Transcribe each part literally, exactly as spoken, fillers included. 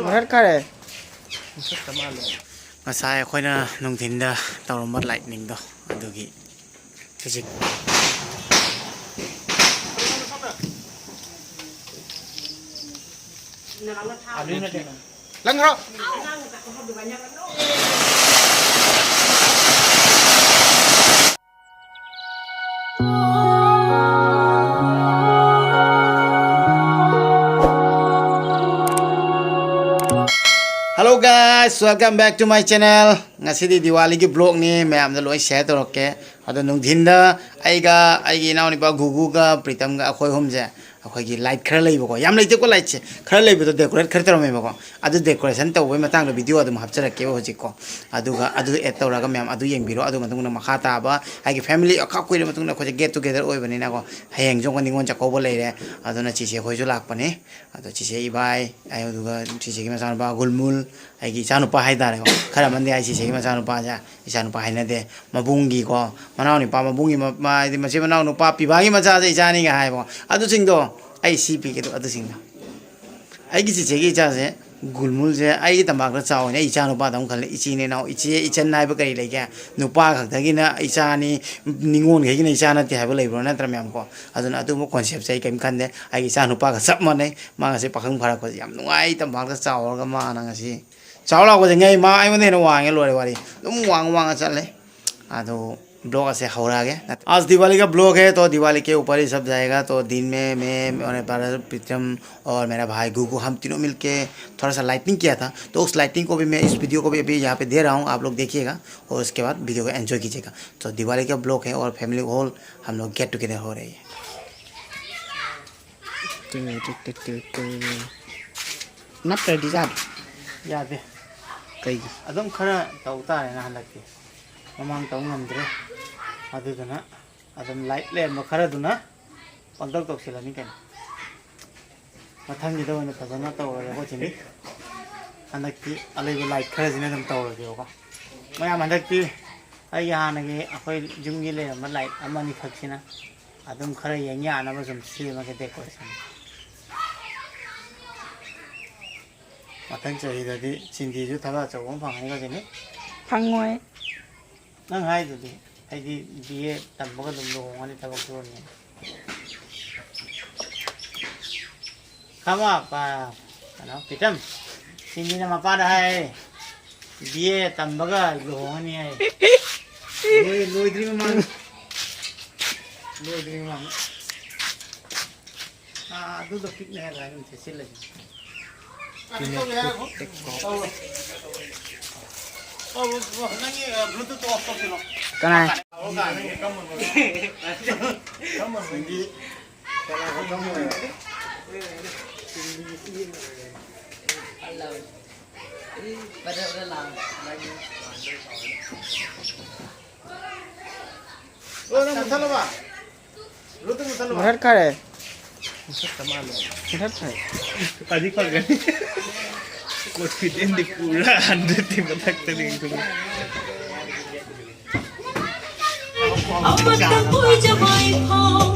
ꯃꯨꯊꯠꯈꯔꯦ꯫ ꯉꯁꯥꯏ ꯑꯩꯈꯣꯏꯅ ꯅꯨꯡꯊꯤꯟꯗ ꯇꯧꯔꯝꯕ ꯂꯥꯏꯠꯅꯤꯡꯗꯣ ꯑꯗꯨꯒꯤ ꯍꯧꯖꯤꯛ ꯂꯪꯈ꯭ꯔꯣ꯫ Hello guys, welcome back to my channel. ꯉꯁꯤꯗꯤ ꯗꯤꯋꯥꯂꯤꯒꯤ vlogꯅꯤ, ꯃꯌꯥꯝꯗ ꯂꯣꯏ share ꯇꯧꯔꯛꯀꯦ꯫ ꯑꯗꯣ ꯅꯨꯡꯊꯤꯟꯗ ꯑꯩꯒ ꯑꯩꯒꯤ ꯏꯅꯥꯎꯅꯨꯄꯥ ꯒꯨꯒꯨꯒ ꯄ꯭ꯔꯤꯇꯝꯒ ꯑꯩꯈꯣꯏ ꯑꯍꯨꯝꯁꯦ ꯑꯩꯈꯣꯏꯒꯤ light ꯈꯔ ꯂꯩꯕꯀꯣ, ꯌꯥꯝ ꯂꯩꯇꯦꯀꯣ, lightꯁꯦ ꯈꯔ ꯂꯩꯕꯗꯣ decorate ꯈꯔ ꯇꯧꯔꯝꯃꯦꯕꯀꯣ꯫ ꯑꯗꯨ decoration ꯇꯧꯕꯒꯤ ꯃꯇꯥꯡꯗ video ꯑꯗꯨꯝ ꯍꯥꯞꯆꯔꯛꯀꯦꯕ ꯍꯧꯖꯤꯛꯀꯣ꯫ ꯑꯗꯨꯒ ꯑꯗꯨ add ꯇꯧꯔꯒ ꯃꯌꯥꯝ ꯑꯗꯨ ꯌꯦꯡꯕꯤꯔꯣ꯫ ꯑꯗꯨ ꯃꯇꯨꯡꯗ ꯃꯈꯥ ꯇꯥꯕ ꯑꯩꯒꯤ family ꯑꯈꯛ ꯀꯨꯏꯔ ꯃꯇꯨꯡꯗ ꯑꯩꯈꯣꯏꯁꯦ get together ꯑꯣꯏꯕꯅꯤꯅꯀꯣ, ꯍꯌꯦꯡꯁꯨ ꯑꯃꯨꯛꯀ ꯅꯤꯉꯣꯜ ꯆꯥꯛꯀꯧꯕ ꯂꯩꯔꯦ꯫ ꯑꯗꯨꯅ ꯆꯤꯆꯦ ꯈꯣꯏꯁꯨ ꯂꯥꯛꯄꯅꯤ꯫ ꯑꯗꯣ ꯆꯤꯆꯦ ꯏꯕꯥꯏ, ꯑꯗꯨꯒ ꯆꯤꯆꯦꯒꯤ ꯃꯆꯥꯅꯨꯄꯥ ꯒꯨꯜꯃꯨꯜ, ꯑꯩꯒꯤ ꯏꯆꯥꯅꯨꯄꯥ ꯍꯥꯏꯇꯥꯔꯦꯀꯣ꯫ ꯈꯔ ꯑꯃꯅꯗꯤ ꯍꯥꯏ ꯆꯤꯆꯦꯒꯤ ꯃꯆꯥꯅꯨꯄꯥꯁꯦ ꯏꯆꯥꯅꯨꯄꯥ ꯍꯥꯏꯅꯗꯦ, ꯃꯕꯨꯡꯒꯤꯀꯣ, ꯃꯅꯥꯎ ꯅꯨꯄꯥ ꯃꯕꯨꯡꯒꯤ ꯃ-, ꯃ-, ꯍꯥꯏꯗꯤ ꯃꯆꯤꯟ ꯃꯅꯥꯎ ꯅꯨꯄꯥ ꯄꯤꯕꯥꯒꯤ ꯃꯆꯥꯁꯦ ꯏꯆꯥꯅꯤꯒ ꯍꯥꯏꯕꯀꯣ꯫ ꯑꯗꯨꯁꯤꯡꯗꯣ ꯑꯩ ꯁꯤ ꯄꯤꯒꯦ ꯑꯗꯨ-, ꯑꯗꯨꯁꯤꯡꯗꯣ꯫ ꯑꯩꯒꯤ ꯆꯤꯆꯦꯒꯤ ꯏꯆꯥꯁꯦ ꯒꯨꯜꯃꯨꯜꯁꯦ ꯑꯩꯒꯤ ꯇꯝꯄꯥꯛꯇ ꯆꯥꯎꯋꯦꯅ ꯑꯩ ꯏꯆꯥꯅꯨꯄꯥꯗꯧꯅ ꯈꯜꯂꯦ꯫ ꯏꯆꯤꯟ ꯏꯅꯥꯎ, ꯏꯆꯦ ꯏꯆꯟ ꯍꯥꯏꯕ ꯀꯔꯤ ꯂꯩꯒꯦ? ꯅꯨꯄꯥ ꯈꯛꯇꯒꯤꯅ ꯏꯆꯥꯅꯤ, ꯅꯤꯉꯣꯜꯈꯩꯒꯤꯅ ꯏꯆꯥ ꯅꯠꯇꯦ ꯍꯥꯏꯕ ꯂꯩꯕ꯭ꯔꯣ? ꯅꯠꯇ꯭ꯔ ꯃꯌꯥꯝ ꯀꯣ? ꯑꯗꯨꯅ ꯑꯗꯨꯒꯨꯝꯕ conceptꯁꯦ ꯑꯩ ꯀꯔꯤꯝ ꯈꯟꯗꯦ꯫ ꯑꯩꯒꯤ ꯏꯆꯥꯅꯨꯄꯥꯒ ꯆꯞ ꯃꯥꯟꯅꯩ꯫ ꯃꯥ ꯉꯁꯤ ꯄꯥꯈꯪ ꯐꯥꯔꯛꯄꯁꯦ ꯌꯥꯝ ꯅꯨꯡꯉꯥꯏ, ꯇꯝꯄꯥꯛꯇ ꯆꯥꯎꯔꯒ ꯃꯥꯅ ꯉꯁꯤ ꯆꯥꯎ ꯂꯥꯎꯕꯁꯦ ꯉꯩ ꯃꯥ ꯑꯩꯉꯣꯟꯗ ꯍꯦꯟꯅ ꯋꯥꯡꯉꯦ, ꯂꯣꯏꯔꯦ ꯋꯥꯔꯤ꯫ ꯑꯗꯨꯝ ꯋꯥꯡ ꯋꯥꯡꯉ ꯆꯠꯂꯦ꯫ ꯑꯗꯣ vlog ꯑꯁꯦ ꯍꯧꯔꯛꯑꯒꯦ꯫ आज दिवाली का vlog है, तो दिवाली के ऊपर ही सब जाएगा। तो दिन में मैं, मेरे brother प्रीतम और मेरा भाई गुगू, हम तीनों मिलके थोड़ा सा lighting किया था। तो उस lighting को भी मैं इस video को भी अभी यहाँ पे दे रहा हूँ, आप लोग देखिएगा और उसके बाद video को enjoy कीजिएगा। तो दिवाली का vlog है और family whole हम लोग get together हो रही है। ꯅꯠꯇ꯭ꯔꯗꯤ ꯌꯥꯗꯦ꯫ ꯌꯥꯗꯦ꯫ ꯀꯩꯒꯤ? ꯑꯗꯨꯝ ꯈꯔ ꯇꯧ ꯇꯥꯔꯦꯅ ꯍꯟꯗꯛꯇꯤ꯫ ꯃꯃꯥꯡ ꯇꯧ ꯉꯝꯗ꯭ꯔꯦ꯫ ꯑꯗꯨꯗꯨꯅ ꯑꯗꯨꯝ light ꯂꯩꯔꯝꯕ ꯈꯔꯗꯨꯅ ꯄꯪꯇꯧ ꯇꯧꯁꯤꯜꯂꯅꯤ ꯀꯩꯅꯣ꯫ ꯃꯊꯪꯒꯤꯗ ꯑꯣꯏꯅ ꯐꯖꯅ ꯇꯧꯔꯒꯦ ꯑꯩꯈꯣꯏ ꯆꯤꯡꯗꯤ꯫ ꯍꯟꯗꯛꯇꯤ ꯑꯂꯩꯕ light ꯈꯔꯁꯤꯅ ꯑꯗꯨꯝ ꯇꯧꯔꯒꯦꯕꯀꯣ꯫ ꯃꯌꯥꯝ ꯍꯟꯗꯛꯇꯤ ꯑꯩꯒꯤ ꯍꯥꯟꯅꯒꯤ ꯑꯩꯈꯣꯏ ꯌꯨꯝꯒꯤ ꯂꯩꯔꯝꯕ light ꯑꯃꯅꯤꯈꯛꯁꯤꯅ ꯑꯗꯨꯝ ꯈꯔ ꯌꯦꯡ ꯌꯥꯅꯕ ꯁꯨꯝ ꯁꯦꯝꯃꯒꯦ decoration꯫ ꯃꯊꯪ ꯆꯍꯤꯗꯗꯤ ꯆꯤꯟꯗꯤꯁꯨ ꯊꯕꯛ ꯑꯆꯧꯕ ꯑꯃ ꯐꯪꯍꯟꯈ꯭ꯔꯁꯤꯅꯤ꯫ ꯐꯪꯉꯣꯏ꯫ ꯅꯪ ꯍꯥꯏꯗꯨꯗꯤ, ꯑꯩꯗꯤ ꯕꯤ ꯑꯦ ꯇꯝꯕꯒ ꯑꯗꯨꯝ ꯂꯨꯍꯣꯡꯉꯅꯤ, ꯊꯕꯛ ꯁꯨꯔꯅꯤ꯫ ꯈꯃ ꯄ-, ꯀꯩꯅꯣ, ꯄꯤꯇꯝ, ꯆꯤꯟꯗꯤꯅ ꯃꯄꯥꯗ ꯍꯥꯏ, "ꯕꯤ ꯑꯦ ꯇꯝꯕꯒ ꯂꯨꯍꯣꯡꯉꯅꯤ" ꯍꯥꯏ꯫ ꯂꯣꯏ-, ꯂꯣꯏꯗ꯭ꯔꯤ ꯃꯃꯥꯡ-, ꯂꯣꯏꯗ꯭ꯔꯤ ꯃꯃꯥꯡ꯫ ꯑꯥ, ꯑꯗꯨꯗꯣ ꯄꯤꯛꯅ ꯍꯥꯏꯔꯒ ꯑꯗꯨꯝ ꯊꯦꯠꯆꯤꯜꯂꯁꯤ꯫ ꯅꯪꯒꯤ, ꯑ, Bluetooth off ꯇꯧꯁꯤꯜꯂꯣ꯫ ꯀꯅꯥ? ꯃꯨꯊꯠꯈꯔꯦ꯫ ꯃꯨꯊꯠꯈꯔꯦ꯫ ꯐꯗꯤ ꯐꯒꯅꯤ꯫ Confident ꯗꯤ ꯄꯨꯔꯥ hundred ꯀꯤ ꯃꯊꯛꯇꯅꯤ꯫ ꯑꯃꯠꯇ ꯀꯣꯏꯖꯕ ꯏꯐꯥꯎ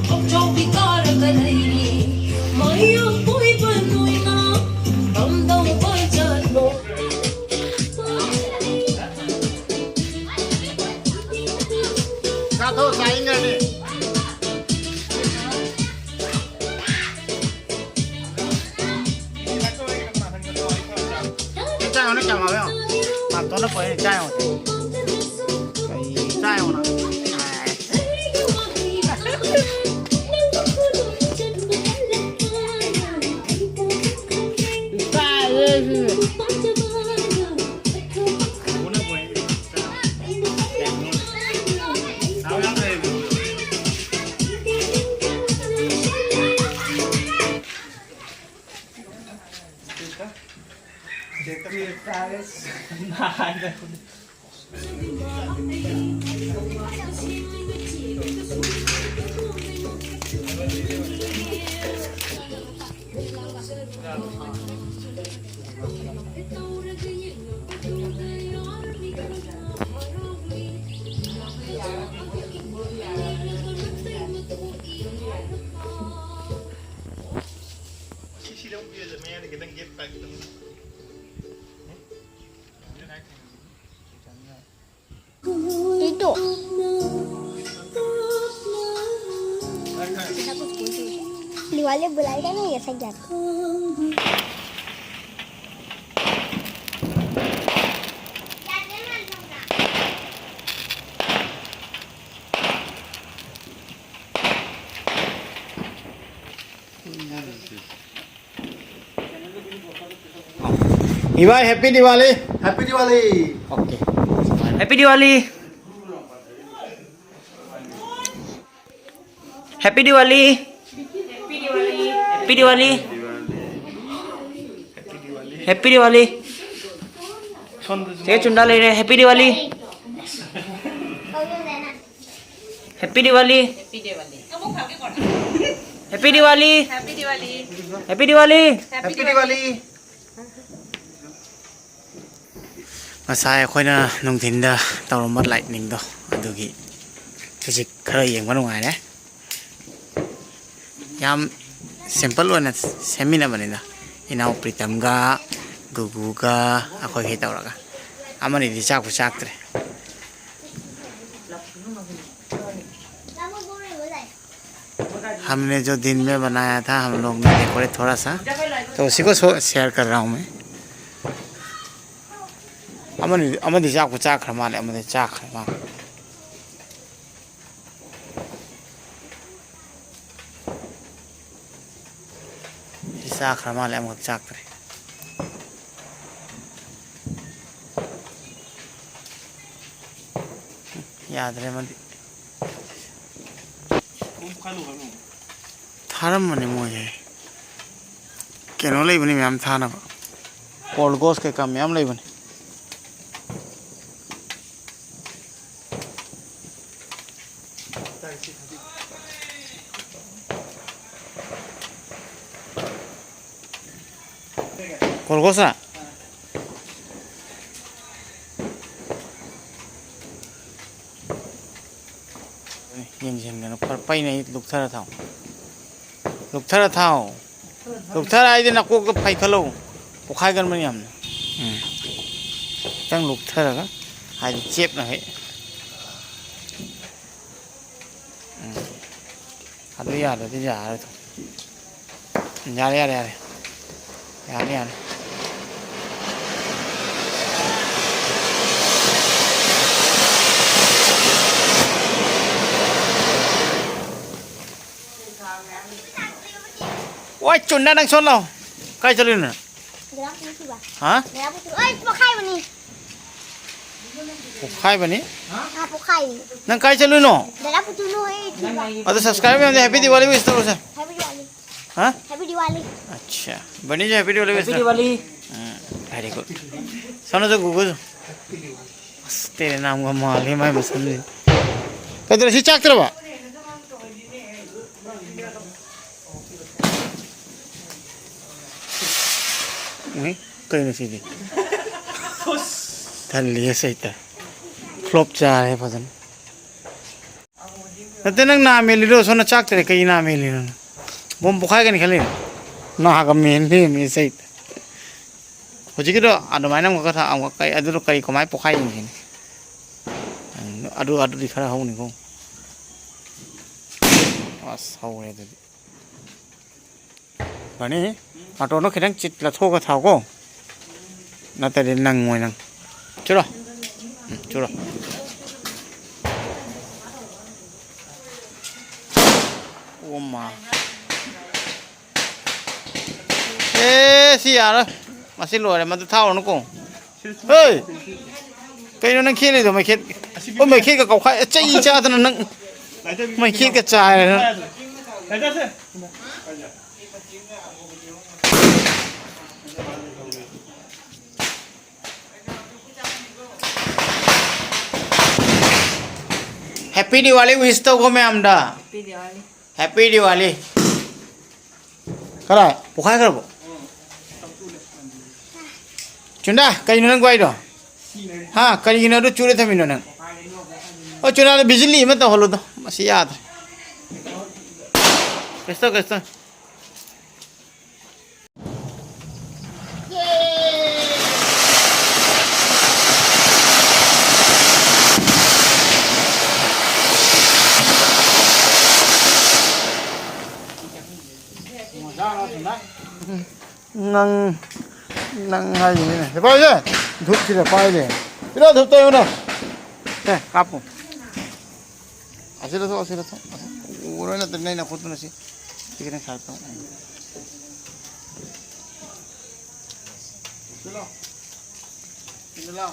ꯄꯣꯛꯆꯥꯎꯕꯤ ꯀꯥꯔꯒ ꯂꯩꯔꯤ꯫ ꯃꯌꯥꯝ ꯀꯣꯏꯕ ꯅꯣꯏꯅ ꯀꯝꯗꯧꯕ ꯖꯥꯠꯅꯣ? ꯆꯥꯊꯣꯛ, ꯆꯥꯅꯤꯡꯉꯗꯤ꯫ ꯆꯥ ꯌꯦꯡꯉꯨꯅꯦ, ꯀꯌꯥꯝ ꯍꯥꯎꯋꯦ ꯌꯦꯡꯉꯣ꯫ ꯄꯥꯝꯇꯣꯟꯅ ꯄꯨꯔꯛꯏꯅꯦ, ꯆꯥ ꯌꯦꯡꯉꯣ꯫ ꯀꯩ ꯆꯥ ꯌꯦꯡꯉꯣ ꯅꯪ꯫ ꯆꯥꯏꯌꯦ ꯁꯤꯗꯤ꯫ ꯁꯤꯗ ꯎꯞꯄꯤꯔꯁꯦ, ꯃꯌꯥꯗ ꯈꯤꯇꯪ gap ꯇꯥꯏ, ꯈꯤꯇꯪ꯫ दिवाली बुलाएगा ना, ऐसा क्या? इवाई, happy Diwali. Happy Diwali. Okay. Happy Diwali. Happy Diwali. Happy Diwali. Happy Diwali. ठीक है, चुंडा ले रहे हैं। Happy Diwali. Happy Diwali. Happy Diwali. Happy Diwali. Happy Diwali. Happy Diwali. Happy Diwali. ꯉꯁꯥꯏ ꯑꯩꯈꯣꯏꯅ ꯅꯨꯡꯊꯤꯟꯗ ꯇꯧꯔꯝꯕ ꯂꯥꯏꯠꯅꯤꯡꯗꯣ, ꯑꯗꯨꯒꯤ ꯍꯧꯖꯤꯛ ꯈꯔ ꯌꯦꯡꯕ ꯅꯨꯡꯉꯥꯏꯔꯦ꯫ ꯌꯥꯝ ꯁꯤꯝꯄꯜ ꯑꯣꯏꯅ ꯁꯦꯝꯃꯤꯟꯅꯕꯅꯤꯗ, ꯏꯅꯥꯎ ꯄ꯭ꯔꯤꯇꯝꯒ ꯒꯨꯒꯨꯒ ꯑꯩꯈꯣꯏꯈꯩ ꯇꯧꯔꯒ꯫ ꯑꯃꯅꯤꯗꯤ ꯆꯥꯛꯄꯨ ꯆꯥꯛꯇ꯭ꯔꯦ꯫ हमने जो दिन में बनाया था, हम लोग ने डेकोरेट थोड़ा सा, तो उसी को शेयर कर रहा हूँ मैं। ꯑꯃꯅꯤ ꯑꯃꯗꯤ ꯆꯥꯛꯄꯨ ꯆꯥꯛꯈ꯭ꯔ ꯃꯥꯜꯂꯦ꯫ ꯑꯃꯗꯤ ꯆꯥꯛꯈ꯭ꯔ ꯃꯥꯜꯂꯦ꯫ ꯁꯤ ꯆꯥꯈ꯭ꯔ ꯃꯥꯜꯂꯦ, ꯑꯃꯈꯛ ꯆꯥꯛꯇ꯭ꯔꯦ꯫ ꯌꯥꯗ꯭ꯔꯦ ꯑꯃꯗꯤ꯫ ꯊꯥꯔꯝꯕꯅꯦ ꯃꯣꯏꯁꯦ꯫ ꯀꯩꯅꯣ ꯂꯩꯕꯅꯤ ꯃꯌꯥꯝ ꯊꯥꯅꯕ꯫ ꯀꯣꯜꯒꯣꯁ ꯀꯩꯀꯥ ꯃꯌꯥꯝ ꯂꯩꯕꯅꯤ꯫ ꯀꯣꯜꯒꯣꯁ꯫ ꯌꯦꯡꯁꯤꯟꯒꯅꯨ, ꯈꯔ ꯄꯩꯅ ꯑꯩ ꯂꯨꯞꯊꯔ ꯊꯥꯎ꯫ ꯂꯨꯞꯊꯔ ꯊꯥꯎ꯫ ꯂꯨꯞꯊꯔ ꯍꯥꯏꯗꯤ ꯅꯀꯣꯛꯇ ꯐꯩ ꯈꯜꯂꯣ꯫ ꯄꯣꯛꯈꯥꯏꯒꯟꯕꯅꯤ ꯌꯥꯝꯅ꯫ ꯎꯝ꯫ ꯈꯤꯇꯪ ꯂꯨꯞꯊꯔꯒ, ꯍꯥꯏꯗꯤ ꯆꯦꯞꯅ ꯍꯦꯛ꯫ ꯎꯝ꯫ ꯌꯥꯗ꯭ꯔꯗꯤ ꯌꯥꯔꯣꯏꯗꯣ꯫ ꯌꯥꯔꯦ, ꯌꯥꯔꯦ, ꯌꯥꯔꯦ꯫ ꯌꯥꯔꯦ, ꯌꯥꯔꯦ꯫ ꯋꯥꯏ, ꯆꯨꯟꯅ ꯅꯪ ꯁꯣꯟ ꯂꯥꯎ꯫ ꯀꯥꯏ ꯆꯠꯂꯨꯏꯅꯣ? ꯍꯥ? ꯑꯩ ꯄꯣꯈꯥꯏꯕꯅꯤ꯫ ꯄꯣꯈꯥꯏꯕꯅꯤ? ꯑꯥ, ꯄꯣꯈꯥꯏꯕꯅꯤ꯫ ꯅꯪ ꯀꯥꯏ ꯆꯠꯂꯨꯏꯅꯣ? ꯗꯗꯥ ꯄꯨꯇꯨꯅꯨ ꯍꯣꯏ ꯊꯤꯕ꯫ ꯑꯗꯣ subscribe ꯃꯌꯥꯝꯗꯤ happy Diwali wish ꯇꯧꯔꯁꯦ꯫ Happy Diwali꯫ ꯍꯥ? Happy Diwali꯫ ꯑꯠꯁꯥ꯫ ꯕꯅꯤꯁꯨ happy Diwali wish ꯇꯧꯔꯣ꯫ ꯎꯝ, very good꯫ ꯁꯣꯝꯗꯁꯨ ꯒꯨꯒꯨꯁꯨ꯫ ꯑꯁ, ꯇꯦꯔꯦ ꯅꯥꯝꯒ ꯃꯥꯜꯂꯦ ꯃꯥꯏ ꯃꯁꯝꯁꯦ꯫ ꯀꯩꯗꯧꯔꯦ, ꯁꯤ ꯆꯥꯛꯇ꯭ꯔꯕ? ꯎꯏ, ꯀꯩꯅꯣ ꯁꯤꯗꯤ? ꯊꯜꯂꯤꯍꯦ ꯁꯩꯇ꯫ Flop ꯆꯥꯔꯦ ꯐꯖꯅ꯫ ꯅꯠꯇꯦ, ꯅꯪ ꯅꯥ ꯃꯦꯜꯂꯤꯔꯣ? ꯁꯣꯝꯗ ꯆꯥꯛꯇ꯭ꯔꯦ, ꯀꯩ ꯅꯥ ꯃꯦꯜꯂꯤꯅꯣ? ꯕꯣꯝ ꯄꯣꯈꯥꯏꯒꯅꯤ ꯈꯜꯂꯤꯔꯣ? ꯅꯥꯒ ꯃꯦꯟ ꯂꯩꯔꯝꯃꯤ ꯁꯩꯇ꯫ ꯍꯧꯖꯤꯛꯀꯤꯗꯣ ꯑꯗꯨꯃꯥꯏꯅ ꯑꯃꯨꯛꯀ ꯊꯥ-, ꯑꯃꯨꯛꯀ ꯀꯩ, ꯑꯗꯨꯗꯣ ꯀꯔꯤ, ꯀꯃꯥꯏꯅ ꯄꯣꯈꯥꯏ ꯌꯦꯡꯁꯤꯅꯦ꯫ ꯑꯗꯨ, ꯑꯗꯨꯗꯤ ꯈꯔ ꯍꯧꯅꯤꯀꯣ꯫ ꯑꯁ, ꯍꯧꯔꯦ ꯑꯗꯨꯗꯤ꯫ ꯐꯅꯤ꯫ ꯃꯇꯣꯟꯗꯣ ꯈꯤꯇꯪ ꯆꯤꯠ ꯂꯧꯊꯣꯛꯑꯒ ꯊꯥꯎꯀꯣ꯫ ꯅꯠꯇ꯭ꯔꯗꯤ ꯅꯪꯉꯣꯏ ꯅꯪ꯫ ꯆꯨꯔꯣ꯫ ꯎꯝ, ꯆꯨꯔꯣ꯫ ꯑꯣ ꯃꯥ꯫ ꯑꯦ, ꯁꯤ ꯌꯥꯔꯣꯏ꯫ ꯃꯁꯤ ꯂꯣꯏꯔꯦ꯫ ꯃꯗꯨ ꯊꯥꯎꯔꯅꯨꯀꯣ꯫ ꯍꯣꯏ! ꯀꯩꯅꯣ ꯅꯪ ꯈꯦꯠꯂꯤꯗꯣ ꯃꯩꯈꯦꯠ? ꯑꯣ, ꯃꯩꯈꯦꯠꯀ ꯀꯧꯈꯥꯏ-, ꯆꯩ ꯆꯥꯗꯅ ꯅꯪ ꯃꯩꯈꯦꯠꯀ ꯆꯥꯏꯔꯦ ꯅꯪ꯫ Happy Diwali wish ꯇꯧꯀꯣ ꯃꯌꯥꯝꯗ꯫ Happy Diwali꯫ Happy Diwali꯫ ꯀꯔꯥꯏ? ꯄꯣꯛꯈꯥꯏꯈ꯭ꯔꯕꯣ? ꯆꯨꯟꯗꯥ, ꯀꯩꯅꯣ ꯅꯪ ꯒ꯭ꯋꯥꯏꯗꯣ? ꯍꯥ? ꯀꯔꯤꯒꯤꯅꯣ ꯑꯗꯨ ꯆꯨꯔ ꯊꯝꯃꯤꯅꯣ ꯅꯪ? ꯑꯣ, ꯆꯨꯟꯗꯥꯗ ꯕꯤꯖꯤꯂꯤ ꯑꯃ ꯇꯧꯍꯜꯂꯨꯗꯣ꯫ ꯃꯁꯤ ꯌꯥꯗ꯭ꯔꯦ꯫ ꯀꯩꯁꯨ ꯇꯧ, ꯀꯩꯁꯨ ꯇꯧ꯫ ꯅꯪ, ꯅꯪ ꯍꯥꯏꯁꯤꯅꯤꯅꯦ꯫ ꯁꯤ ꯄꯥꯏꯁꯦ꯫ ꯙꯨꯞꯁꯤꯗ ꯄꯥꯏꯔꯦ꯫ ꯄꯤꯔꯣ ꯙꯨꯞꯇꯣ ꯑꯩꯉꯣꯟꯗ꯫ ꯁꯦ, ꯀꯥꯞꯄꯨ꯫ ꯑꯁꯤ ꯂꯧꯊꯣꯛ, ꯑꯁꯤ ꯂꯧꯊꯣꯛ꯫ ꯎꯔꯣꯏ ꯅꯠꯇ꯭ꯔꯗꯤ ꯅꯪ ꯅꯈꯨꯠꯇꯨꯅ ꯁꯤ꯫ ꯁꯤ ꯈꯤꯇꯪ ꯁꯥꯏꯠ ꯇꯧ꯫ ꯁꯤ ꯂꯥꯎ꯫ ꯁꯤꯗ ꯂꯥꯎ꯫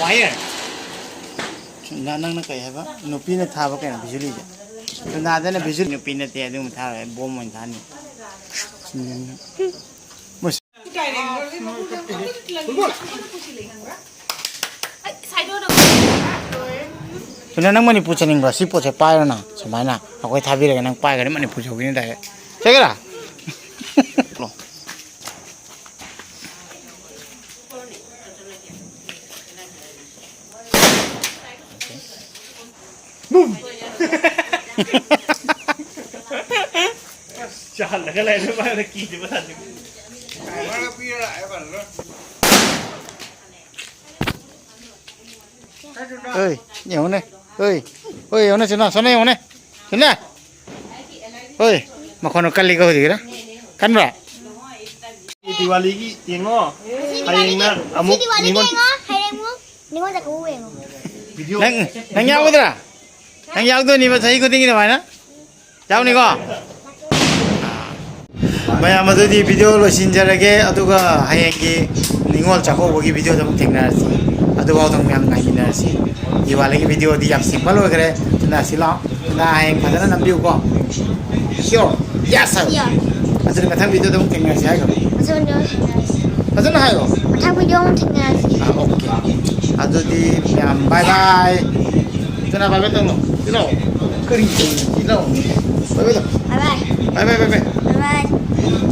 ꯋꯥꯌꯔ꯫ ꯁꯨꯝ ꯅ-, ꯅꯪꯅ ꯀꯩ ꯍꯥꯏꯕ? ꯅꯨꯄꯤꯅ ꯊꯥꯕ ꯀꯩꯅꯣ, ꯕꯤꯖꯨꯂꯤꯁꯦ? ꯁꯨꯝ ꯅꯥꯗꯅ ꯕꯤꯖꯨꯂꯤ ꯅꯨꯄꯤ ꯅꯠꯇꯦ, ꯑꯗꯨꯒꯨꯝꯕ ꯊꯥꯔꯣꯏ, ꯕꯣꯝ ꯑꯣꯏꯅ ꯊꯥꯅꯤ꯫ ꯁꯨꯝ ꯌꯦꯡꯉꯨ꯫ ꯁꯨꯅ, ꯅꯪ ꯃꯅꯤꯄꯨꯔ ꯆꯠꯅꯤꯡꯕ꯭ꯔꯥ? ꯁꯤ ꯄꯣꯠꯁꯦ ꯄꯥꯏꯔꯣꯅ, ꯁꯨꯃꯥꯏꯅ ꯑꯩꯈꯣꯏ ꯊꯥꯕꯤꯔꯒꯦ, ꯅꯪ ꯄꯥꯏꯈ꯭ꯔꯗꯤ ꯃꯅꯤꯄꯨꯔ ꯌꯧꯈꯤꯅꯤ ꯗꯥꯏꯔꯦꯛ꯫ ꯆꯠꯀꯦꯔꯥ? ꯆꯥꯍꯜꯂꯒ ꯂꯩꯔꯦ ꯃꯥꯅ ꯀꯤꯗꯕ ꯁꯥꯇꯤꯟ꯫ ꯑꯣꯏ, ꯌꯦꯡꯉꯨꯅꯦ꯫ ꯑꯣꯏ, ꯑꯣꯏ, ꯌꯦꯡꯉꯨꯅꯦ, ꯁꯤꯅ, ꯁꯣꯝꯗ ꯌꯦꯡꯉꯨꯅꯦ꯫ ꯁꯤꯅ꯫ ꯑꯣꯏ, ꯃꯈꯣꯟꯗꯣ ꯀꯜꯂꯤꯀꯣ ꯍꯧꯖꯤꯛꯀꯤꯗꯣ꯫ ꯀꯟꯕ꯭ꯔꯥ? ꯗꯤꯋꯥꯂꯤꯒꯤ ꯌꯦꯡꯉꯣ꯫ ꯍꯌꯦꯡꯅ ꯑꯃꯨꯛ ꯗꯤꯋꯥꯂꯤꯒꯤ ꯅꯤꯉꯣꯜ ꯌꯦꯡꯉꯣ, ꯍꯌꯦꯡ ꯑꯃꯨꯛ ꯅꯤꯉꯣꯜ ꯆꯥꯛꯀꯧꯕ ꯌꯦꯡꯉꯣ꯫ ꯅꯪ ꯅꯪ ꯌꯥꯎꯒꯗ꯭ꯔꯥ? ꯅꯪ ꯌꯥꯎꯗꯣꯏꯅꯤꯕ ꯆꯍꯤ ꯈꯨꯗꯤꯡꯒꯤ ꯑꯗꯨꯃꯥꯏꯅ? ꯌꯥꯎꯅꯤꯀꯣ? ꯃꯌꯥꯝ, ꯑꯗꯨꯗꯤ ꯚꯤꯗꯤꯑꯣ ꯂꯣꯏꯁꯤꯟꯖꯔꯒꯦ, ꯑꯗꯨꯒ ꯍꯌꯦꯡꯒꯤ ꯅꯤꯉꯣꯜ ꯆꯥꯛꯀꯧꯕꯒꯤ ꯚꯤꯗꯤꯑꯣꯗ ꯑꯃꯨꯛ ꯊꯦꯡꯅꯔꯁꯤ꯫ ꯑꯗꯨꯐꯥꯎꯗ ꯃꯌꯥꯝ ꯉꯥꯏꯃꯤꯟꯅꯔꯁꯤ꯫ ꯗꯤꯋꯥꯂꯤꯒꯤ ꯚꯤꯗꯤꯑꯣꯗꯤ ꯌꯥꯝ ꯁꯤꯝꯄꯜ ꯑꯣꯏꯈ꯭ꯔꯦ꯫ ꯊꯤꯟꯅꯔꯁꯤ ꯂꯥꯛꯑꯣ꯫ ꯊꯤꯟꯅ ꯍꯌꯦꯡ ꯐꯖꯅ ꯅꯝꯕꯤꯌꯨꯀꯣ꯫ Sure. Yes, sir. Sure. ꯑꯗꯨꯗꯤ ꯃꯊꯪ ꯚꯤꯗꯤꯑꯣꯗ ꯑꯃꯨꯛ ꯊꯦꯡꯅꯔꯁꯤ ꯍꯥꯏꯈ꯭ꯔꯣ꯫ ꯃꯊꯪ ꯚꯤꯗꯤꯑꯣ ꯑꯃꯨꯛ ꯊꯦꯡꯅꯔꯁꯤ꯫ ꯐꯖꯅ ꯍꯥꯏꯌꯣ꯫ ꯃꯊꯪ ꯚꯤꯗꯤꯑꯣ ꯑꯃꯨꯛ ꯊꯦꯡꯅꯔꯁꯤ꯫ ꯑꯥ, okay. ꯑꯗꯨꯗꯤ ꯃꯌꯥꯝ, bye bye. ꯏꯆꯤꯟ ꯏꯅꯥꯎ, bye bye ꯇꯧꯅꯣ꯫ ꯏꯆꯤꯟ ꯏꯅꯥꯎ, ꯀꯔꯤ ꯇꯧꯔꯤꯅꯣ? ꯏꯆꯤꯟ ꯏꯅꯥꯎ, bye bye ꯇꯧ꯫ Bye bye. Bye bye, bye bye. Bye bye.